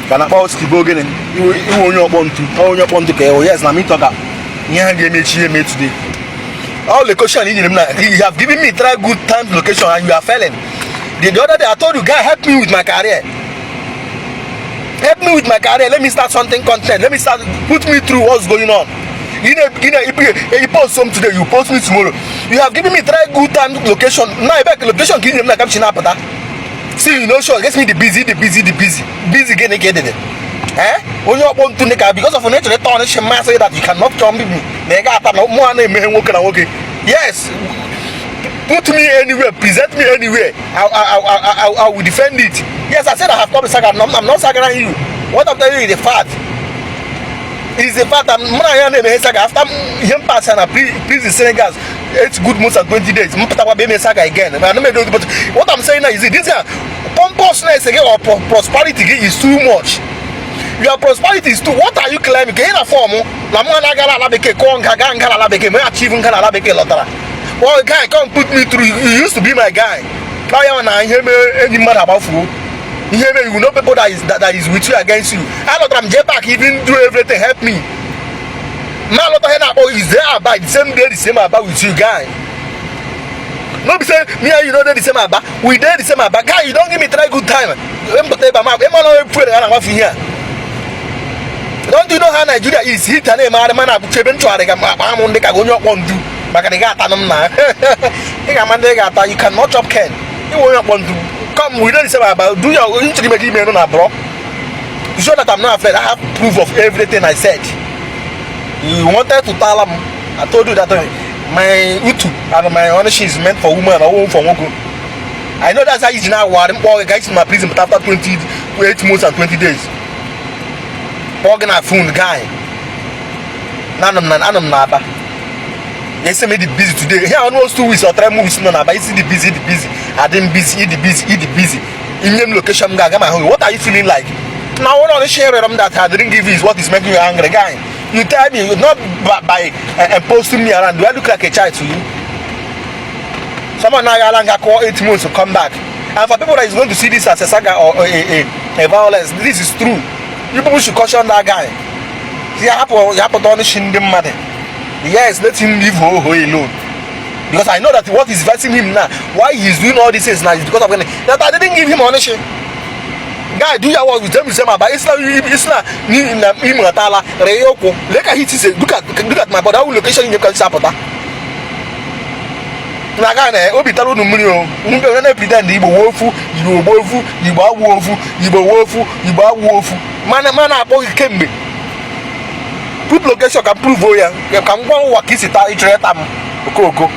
Ka na akpọ skibo gịnị? Iwe onye ọkpọ ntu, onye ọkpọ ntu ka ewu. Yes, na me talk am. Ihe ha ga-emechi eme today. All location you nyere m na, you have given me three good times location and you are failing. The other day I told you, guy, help me with my career. Help me with my career. Let me start something content. Let me start, put me through what's going on. You post some today, you post me tomorrow. You have given me three good time location. Now ebe location ka i nyere m na ka m si na-apụta. See, you no sure gets me the busy, the busy, the busy. Busy gịnị ka edede? Eh? Onye ọkpọ ntu ndị ka because of na echere tọn shi mmasị that you cannot come me na ị ga-ata na mụ a na-emeghe nwoke na nwoke. Yes, put me anywhere, present me anywhere. I will defend it. Yes, I said I have come to saga. I'm not sagaring you. What I'm telling you is the fact. Is the fact that mụ na ya na-emeghe saga after ihe m pass na prison Senegal 8 good months and 20 days. M pụtakwa bụ eme saga again. But but what I'm saying now is this here pompousness again or prosperity gị is too much. Your prosperity is too. What are you claiming? Ka ị na form na mụ na-agara ala bekee kụọ nga gaa nga ala bekee mee achieve nga ala bekee lọtara. Well, guy, come put me through. You used to be my guy. Now ya na ihe mere enyi mmadụ agbafuo. Ihe mere you know people that is with you against you. Alọtara m jee back, even do everything, help me. Ma alọta ihe na-akpọ is there Aba the same day, the same Aba with you, guy. No be say me and you no dey the same Aba. We dey the same Aba. Guy, you don give me try good time. Mpụta ebe a ma ịma na onye fuere ya na-agbafu ihe a. Don't you know how Nigeria is? Hit na-emegharị mana abụcha ebe m chọgharị ga akpa amụ ndị ka onye ọkpọ ndu maka na ị ga-ata m na ị ga-ama ndị ị ga-ata. You cannot chop ken. Ịnwe onye ọkpọ ndu, come, we dey the same Aba. Do your onye chọrọ ime gị ime na bro. You sure that I'm not afraid? I have proof of everything I said. You wanted to tell them. I told you that my utu and my ownership is meant for women or for nwoke. I know that's how you now worry. Mkpọ gị guys my prison, but after 28 months and 20 days, kpọọ gị na phone, guy, na anọ m na anọ m na Aba. They say me dị busy today here, almost 2 weeks or 3 months nọ na Aba. Isi dị busy, dị busy, adị m busy, ịdị busy, ịdị busy. Inye m location m ga-aga ma hụ. What are you feeling like now? One of the share m that I didn't give you is what is making you angry. Guy, you tell me not by posting me around. Do I look like a child to you? Someone now nga call 8 months to come back. And for people that is going to see this as a saga or a violence, this is true. You people should caution that guy. Ya hapụ, ya hapụ ọnụ shi ndị mmadụ. Yes, let him leave Hoho alone, because I know that what is vexing him now, why he is doing all these things now, is because of that I didn't give him ownership. Guy, do your work with them same aba. It's not, it's not na ịmụtala ree ụkwụ. Lee ka heat is. Look at my body. How location you can sapụta na aga na obi tara unu mmiri o. Ndị onye na-epretend Igbo wee ofu, Igbo gbo ofu, Igbo awụ ofu, Igbo wee ofu, Igbo awụ ofu, mana akpọ gị kemgbe, put location ka m prove ya, ka m gwa ụwa ka isi taa. Ịchọrọ ịta m okoko.